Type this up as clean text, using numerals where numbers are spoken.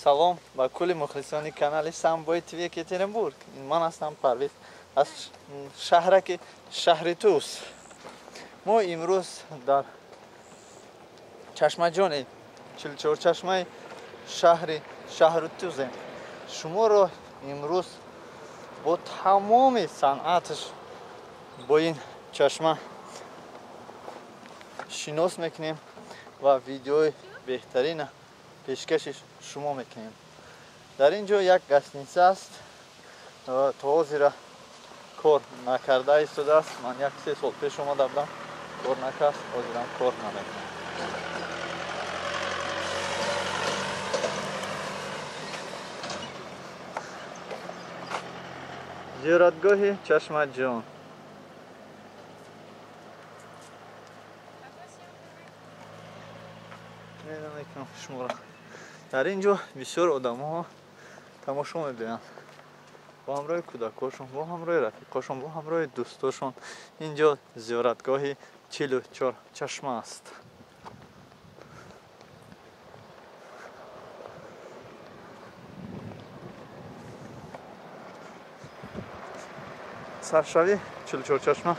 Салом ба кулли мухлисони канали Самбой ТВ Екатеринбург. Ман ҳастам Парвиз аз шаҳраки шаҳри Тус. Мо имрӯз дар чашмаҷони 44 чашмаи шаҳри шаҳру Тузем. Шуморо имрӯз бо тамоми санъаташ бо ин чашма шинос мекунем ва видеои беҳтарина пешкаши шумо мекунем. Дар ин ҷо як гостиница аст, то ҳозира кор накарда истодааст. Ман як се сол пеш омада будам, кор накард, ҳозирам кор намекунад. Зиёратгоҳи Чашмаҷон. Мекунам шуморо. Дар ин ҷо бисёр одамҳо тамошо мебинанд бо ҳамроҳи кӯдакошон, бо ҳамроҳи рафиқошон, бо ҳамроҳи дӯстошон. Ин ҷо зиёратгоҳи 44 чашма аст. Саршавӣ 44 чашма.